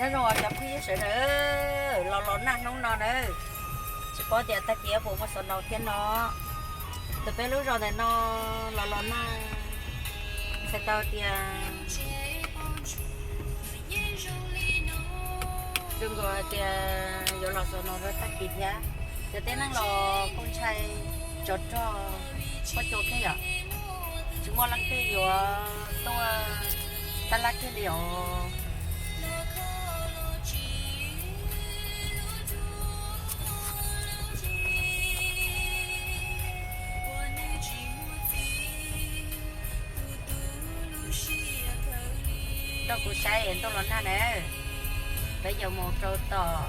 Nyob zoo cov phooj ywg sawv daws, los los nag hnub no na, tsis paub tias tag kis puas muaj xov nau thiab no. Tus peb lub zos ntawm no los los nag, txhais tau tias zoo nkaus hais tias yuav los xov nau rau tag kis thiab. Cov tib neeg los kuj ntshai tsov rog, huab cua kiag yom, tsis muaj leej twg yuav tuaj tab laj kiag li os. Rau kuv saib ntuj los nag na, peb yuav mus rau tom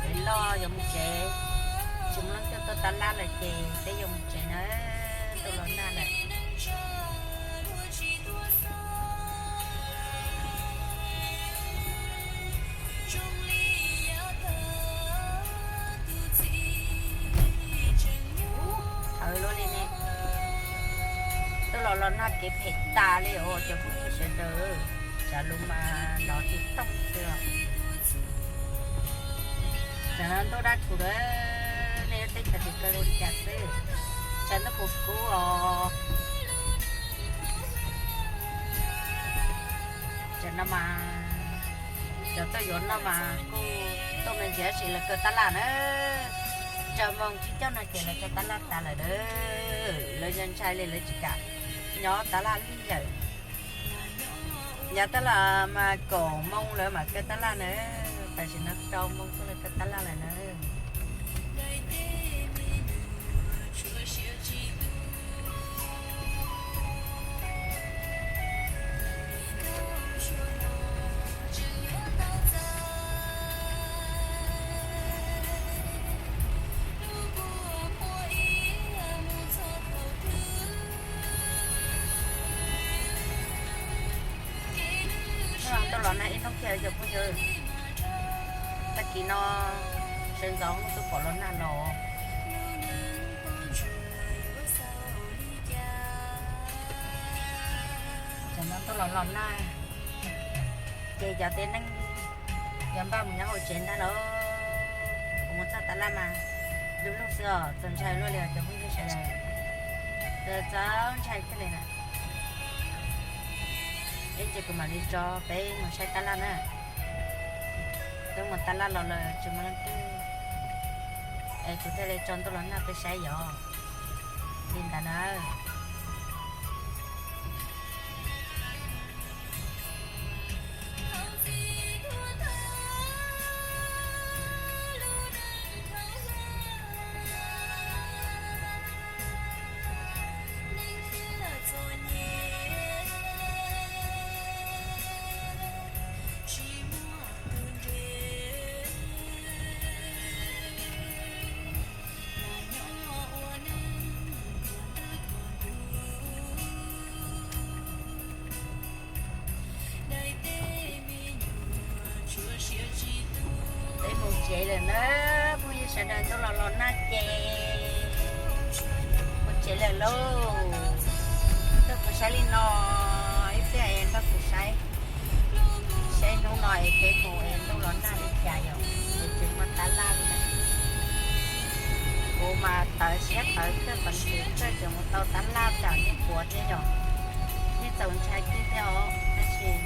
kev loj yuav mus tsev, tsis muaj leej twg tuaj tab laj lawm ces peb yuav mus tsev na, ntuj los nag lawm. Thawv luaj li ne, ntuj los los nag kev phem tas li os cov phooj ywg sawv daws, tsav lus mas nov tsis tooj xwb os. Tsam no ntuj dab tshum lawm, nej lub teb chaws tsis kaw zoo li cas xwb, tsam ntuj kub kub os. Tsam no mas cov tuaj yuav noj mas kuj tuaj me ntsis tab sis lawv kaw tab laj na. Rau moos tsib caug no ces lawv kaw tab laj tas lawm na. Lawv ntshai li lawv tsis kam nyob tab laj li lawm. Yav tab laj mas kaum moos lawv mam kaw tab laj na, tam sim no rau moos xwb lawv kaw tab laj lawm na. Ntuj los nag ib hnub kiag cov phooj ywg, tag kis no sawv ntxov hnub twb pom los nag los. Tsam no ntuj los los nag ces cov tib neeg yuav npaj mus nyob hauv tsev ntag lauj. Kuv mus txog tab laj mas du lug xwb os, txaus ntshai luaj li os cov phooj ywg sawv daws. Txaus ntshai thiaj li na. Ib ntsis kuv mam li tso peb mus saib tab laj na. Twb mus tab laj los lawm tsis muaj leej twg, es kuv thiaj li tso ntuj los nag peb saib yom. Li ntawd na. Peb mus tsev lawm na, phooj ywg sawv daws, ntuj los los nag ces mus tsev lawm lauj. Nrog kuv saib li no, ib pliag es nrog kuv saib, saib hnub no es peb mus es ntuj los nag li cas yom, es tseem muaj tab laj li na. Kuv mas tawv siab tawv kawg, qhov ntxwv kawg, tseem mus tau tab laj tsam nej puav thiab yom. Yeej txaus ntshai kiag thiab os, tab sis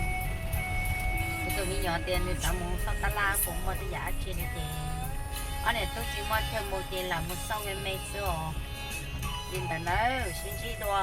kuv tus me nyuam tias nws xav mus xauj tab laj, puas muaj tej yam dab tsi li ces ob niam tub tsis muaj chaw mus ces lam mus xauj me me xwb os. Li ntawd nawb, sib ntsib dua.